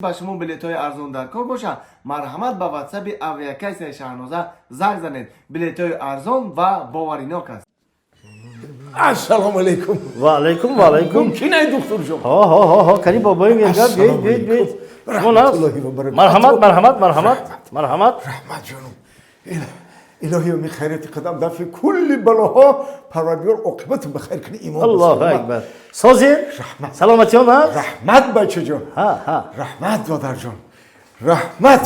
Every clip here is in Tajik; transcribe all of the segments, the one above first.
Ба шумо билетҳои арзон дар кор бошад, марҳамат, ба ватсапи авиакассаи Шаҳноза занг занед. Билетҳои арзон ва боваринок аст. Ассалому алайкум. Ва алайкум, ва алайкум. Мумкин ай, духтурҷон? Ҳо, ҳо, ҳо, ҳо, кани, бобоим, як гап, биёед, биёед, биёед. Шумо нас? Раҳматуллоҳи ва баракатуҳ. Марҳамат, марҳамат, марҳамат, марҳамат. Раҳмат, ҷонум. Илоҳиё, ми хайрияти қадам дафъи кулли балоҳо, Парвардигор оқибату ба хайр кунӣ, имон. Аллоҳу акбар. Созин? Раҳмат. Саломатиён аст? Раҳмат, бачаҷон. Ҳа, ҳа. Раҳмат, додарҷон, раҳмат.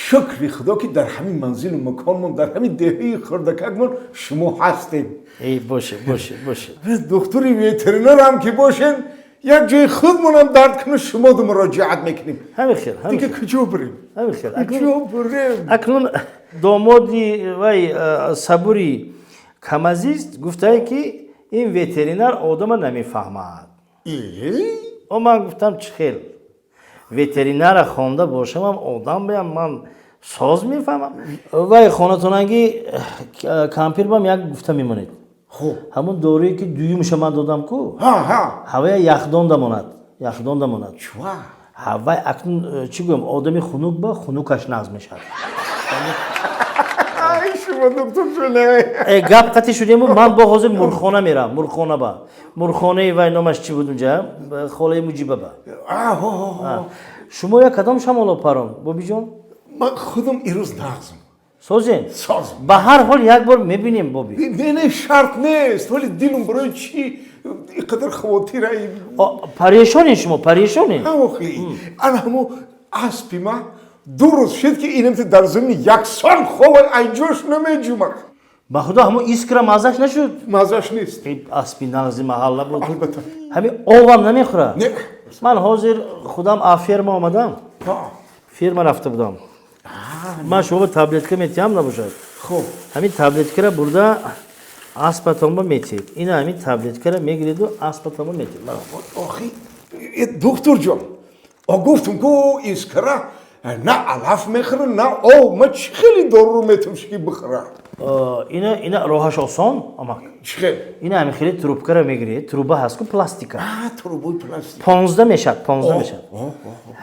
Шукри Худо, ки дар ҳамин манзилу маконмон, дар ҳамин деҳаи хурдакакмон шумо ҳастем. Эй, боше, боше, боше. Духтури ветеринарам ки бошен, як ҷои худмонам дард кунад, шумоду муроҷиат мекунем. Ҳамин хел, ҳамин Дига хел. куҷо бирем? Ҳамин хел. Куҷо бирем? Акнун домоди вай Сабури Камазист гуфтае, ки ин ветеринар одама намефаҳмад. Э? О, ман гуфтам, чӣ хел ветеринара хонда бошамам, одам баям, ман соз мефаҳмам. Вай хонатонанги кампирбам як гуфта мемонед. Хуб. Ҳамун дорӯе, ки дуюмша ман додам ку, ҳа ҳа ҳавая яхдонда монад, яхдонда монад. Чва? Ҳавай акнун чӣ гӯям, одами хунук ба хунукаш нағз мешавад. Ай, шумо, духтурҷон. Э, гап қатӣ шудему, ман бо ҳозир мурғхона мерам, мурғхона, ба мурғхонаи вай номаш чӣ буд, унҷа холаи Муҷиба ба. Шумо як кадом шамоло парон, бобиҷон? Ман худам ирӯз нағзм. Созен? Созм. Ба ҳар ҳол як бор мебинем, боби. Не, не, шарт нест, вале дилум барои чӣ ин қадар хавотир ай? Парешонен шумо, парешонен. Охи, ана ҳамо аспи ма 2 рӯз шуд, ки инамти дар замини яксон хова, айҷош намеҷумад. Ба худо, ҳамо Искра маззаш нашуд? Маззаш нест. Аспи нағзи маҳалла буд. Албатта. Ҳамин овам намехӯрад? Не. Ман ҳозир худам а ферма омадам. Ферма рафта будам. Ман шумо таблетка метиҳам, набошад. Хуб. Ҳамин таблеткара бурда аспатонба метиҳед. Ина, ҳамин таблеткара мегиреду аспатонба метиҳед. Охи, духтурҷон, о, гуфтум ку, Искра на алаф мехӯра, на об. Ма чӣ хеле доруро метавонам ки бихӯра? Ина, ина, роҳаш осон, амак. Чӣ хел? Ина, ҳамин хеле трубкара мегиред, труба ҳаст ку, пластика. Трубои пластик. 15 мешавад, 15 мешавад.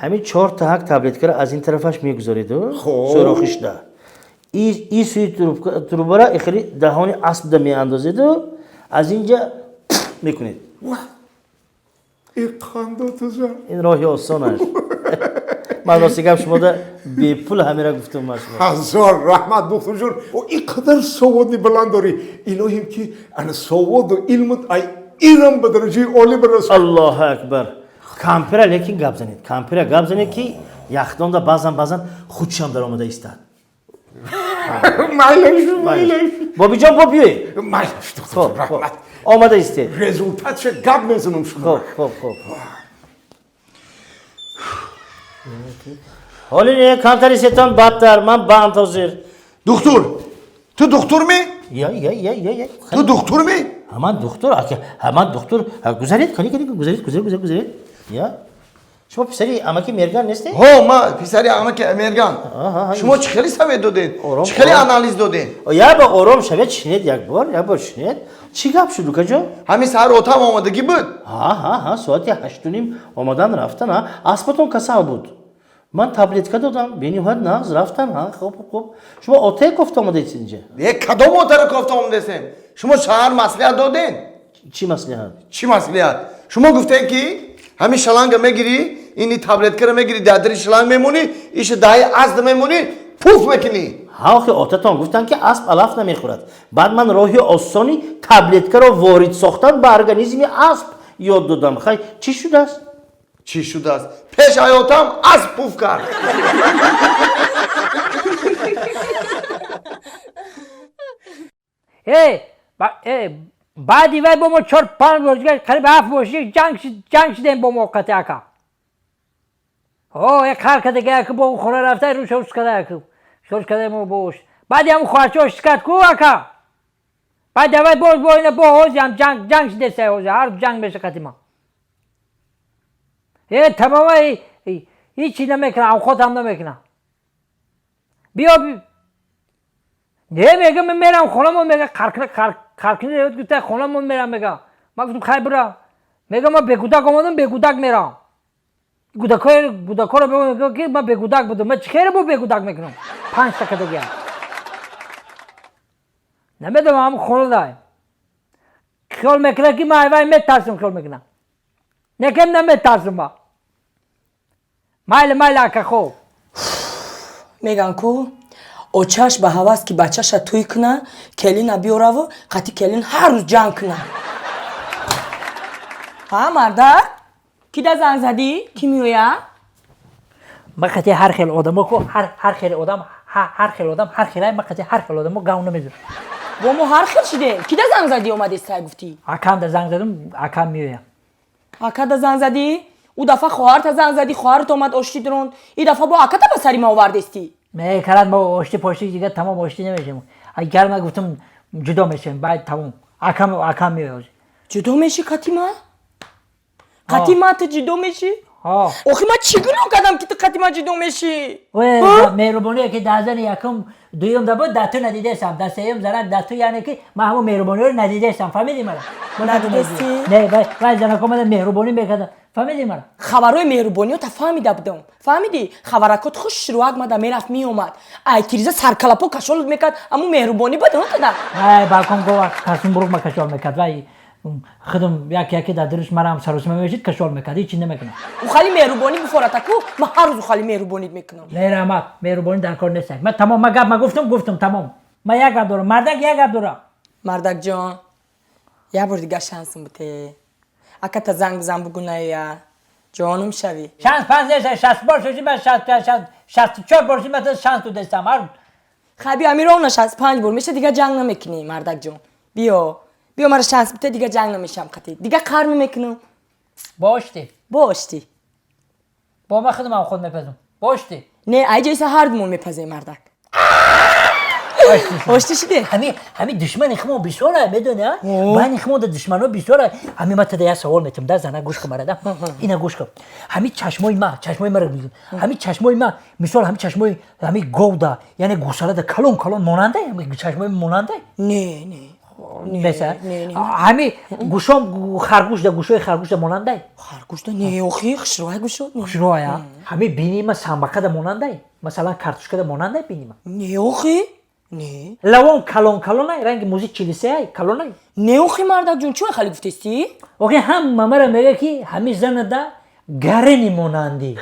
Ҳамин чор таҳак таблеткара аз ин тарафаш мегузореду сӯрохишда и сӯи трубара хеле даҳони аспда меандозеду аз инҷа мекунед. И қандотуза. Ин роҳи осонаш. Ман рости гап шумода бепул ҳамира гуфтам ман шумо. Ҳазор раҳмат, духтурҷон. Ин қадар саводи баланд дорӣ, илоҳим, ки ана саводу илмут ай ирам ба дараҷаи олӣ бирасад. Аллоҳу акбар. Кампира лекин гап занед, кампира гап занед, ки яхдонда баъзан баъзан худшам даромада истад. Майлаш, майлаш. Бобиҷон, бо биёед. Майлаш, духтурҷон, раҳмат. Омада истед. Результатша гап мезанам шумо. Хоб, хоб, хоб. Ҳоли не, камтари сетон бадтар, ман банд ҳозир. Духтур, ту духтур ми? Я, я, я, я, я. Ту духтур ми? Ҳаман духтур, ҳаман духтур. Гузаред, кани, кани, гузаред, гузаред, гузаред, гузаред. Я, шумо писари амаки Мерган нестед? Ҳо, ма писари амаки Мерган. Шумо чӣ хеле совет додед, чӣ хеле анализ додед? Я ба ором шавед, шинед, як бор, як бор шинед. Чӣ гап шуд, укаҷон? Ҳамин саҳар отам омадагӣ буд. Ҳа, ҳа, ҳа, соати 8:30 омадан, рафтан. Ҳа, аспатон касал буд, ман таблетка додам, бениҳоят нағз рафтан. Ҳа, хоб, хоб, хоб. Шумо отае кофта омадаед инҷа? Е, кадом отаро кофта омадесем? Шумо шаҳар маслиҳат доден. Чӣ маслиҳат? Чӣ маслиҳат? Шумо гуфтем, ки ҳамин шланга мегирӣ, ини таблеткаро мегирӣ, дар дари шланг мемонӣ, иша даҳи азд мемонӣ, пуф мекунӣ. Ҳа, охи, отатон гуфтанд, ки асп алаф намехӯрад. Баъд ман роҳи осони таблеткаро ворид сохтан ба организми асп ёд додам. Хай, чӣ шудааст? Чӣ шудааст? Пеш ҳаётам асп пуф кард. Э, баъди вай бо мо чор панҷ бор дигар, қариб ҳафт бор ҷанг шидем бо мо қати ака. О, як қар када яку бо хона рафта рӯша ус када, яку шош када мо бош. Баъди ҳамун хоҳарчо шикат ку, ака. Баъди аввай боз бо ина бо ҳози ҳам ҷанг шидеса, ҳози ҳар ҷанг меша қати ма. Э, тамома ҳичи намекунам, авқот ҳам намекунам. Биё, не, мега, мен мерам хонамон, мега, қаркини гуфта, хонамон мерам, мега. Ман гуфтам, хай, бира. Мега, ман бекӯдак омадам, бекӯдак мерам. Гудакои гудакоро бигӯ, ки ман бегудак будам. Ман чӣ хеле бу бегудак мекунам? Панҷта кадагиам. Намедонам, ҳам хона дай. Хиёл мекунад, ки ман айвай метарсам, хиёл мекунам. Некем наметарсам ма. Майли, майли, ака, хоб. Меган ку, очаш ба ҳавас ки бачаша тӯй куна, келина биёраву қати келин ҳар рӯз ҷанг куна. Ҳа, мардак, ки да занг задӣ, кӣ меоя? Ман қати ҳар хел одамо ку, ҳар хел одам, ҳар хел одам, ҳар хелай, ман қати ҳар хел одамо гав намезанам. Бо мо ҳар хел шидем. Ки да занг задӣ, омадестай гуфтӣ? Акам да занг задам, акам меоям. Ака да занг задӣ? Ӯ дафъа хоҳарта занг задӣ, хоҳарат омад, оштӣ диронд. И дафъа бо аката ба сари ма овардестӣ. Мекарад, мо оштӣ поштӣ дигар тамом, оштӣ намешем. Агар ман гуфтам, ҷудо мешем, баъд тамом. Акам меояд. Ҷудо мешӣ қати ма? Қати ма ту ҷудо мешӣ? Ҳо. Охи, ман чӣ гуноҳ кардам, ки ту қати ма ҷудо мешӣ? Меҳрубоние ки дар зани якум, дуюм да буд, дар ту надидесам. Дар сеюм занак, дар ту, яъне ки ман ҳамон меҳрубониро надидесам. Фаҳмидӣ мара? Надидестӣ? Не, вай занако мада меҳрубонӣ мекарда. Фаҳмидӣ мара? Хабарҳои меҳрубониёта фаҳмида будам, фаҳмидӣ? Хабаракот хушрӯак мада мерафт, меомад, ай тиреза саркалапо кашолут мекард. Аму меҳрубонӣ буд тада? Вай балкон гова касумбурук ма кашол мекард. Вай худам як яке дар дурус марам саросима мешид, кашол мекард. Ҳеҷ намекунам. Ухали меҳрубонӣ буфоратаку, ман ҳар рӯз ухали меҳрубонит мекунам. Не, раҳмат, меҳрубонӣ дар кор нест. Ман тамом, ман гап ма гуфтам, гуфтам, тамом. Ман як гап дорам, мардак, як гап дорам. Мардакҷон, як бор дигар шансм буте. Аката занг бизан, бугуная, ҷонум шавӣ. Шанс панс нест, 60 бор шоши, ман 64 бор ши, ман шанс додестам. Ҳар Хай, биё, ами ровно 65 бор меша, дигар ҷанг намекунӣ. Мардакҷон, биё, биё, мара шанс бите, дигар ҷанг намешам қатӣ, дигар қар мемекунам. Бошти. Бошти. Бо ман худам худ мепазам. Бошти. Не, ай ҷойса ҳардумон мепазем, мардак. Оштӣ шиде. Ҳами душмани хумо бисёра, медони, а? Байни хумо да душмано бисёра. Ҳами ма тада як савол метам да, зана, гӯш кун мара да. Ина гӯш кун. Ҳами чашмои ма, чашмои мара мегӯ. Ҳами чашмои ма, мисол, ҳами чашмои ҳами говда, яъне гӯсалада калон калон монанда, ҳами чашмои монанда? Не, не. Неса? Не, не. Ҳами гӯшом харгӯш да, гӯшои харгӯш да монандай? Харгӯшда не, охи, хушрӯай гӯшод, не. Хушрӯая? Ҳами бинии ма самбақада монандай? Масалан, картошкада монандай бинии ма? Не, охи, не. Лавон калон калонай, ранги музи чилисеай, калонай? Не, охи, мардакҷон, чӣ хали гуфтестӣ? Охи, ҳама мара мега, ки ҳами занада гарени монандӣ.